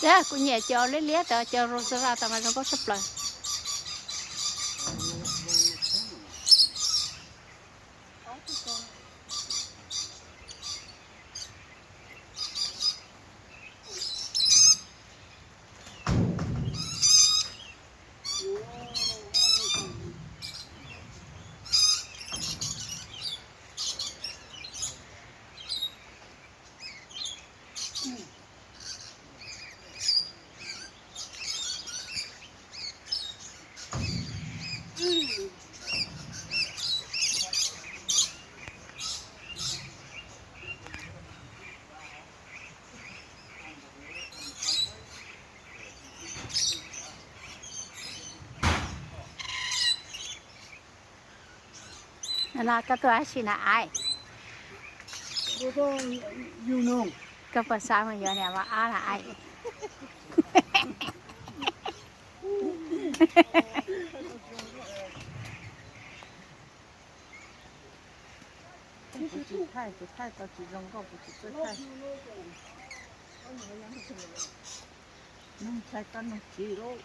Yog kuv nyiam cov liab liab tas, cov Rosella tas mas zoo nkauj tshaj plaws. No koj tuaj dab tsi na aim? Koj puas xav mus yuav niam mas ab na aim? Kuv tsis thaij, kuv thaij tau tsis zoo nkauj kuv tsis txawj thaij. Nug ntshai koj nug tsis lauj.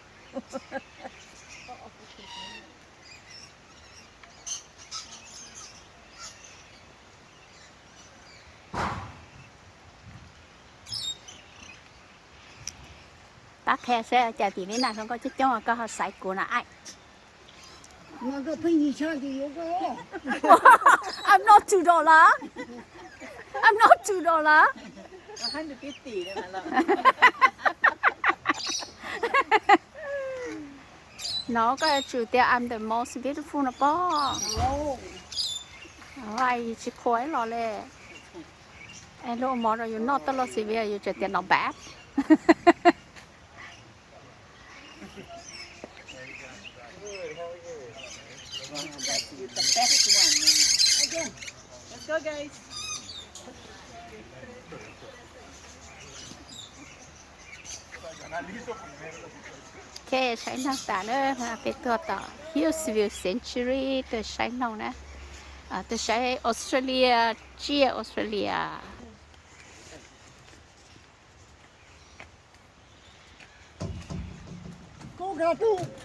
Pab qhia saib cas tim li na zoo nkauj coob coob koj ho xaiv kuv na aim. I'm not too tall love. I'm not too tall love. No koj yuav tsum tias I'm the most beautiful no pob. Yus tsis qhuas ib los li. Es luag ua mov rau yus noj toj loj xi vi yus tseem tias not bad. Ok, saib noog tas na, peb tuaj tom Hillsview Sanctuary tuaj saib noog na, tuaj saib Australia, tsiaj Australia.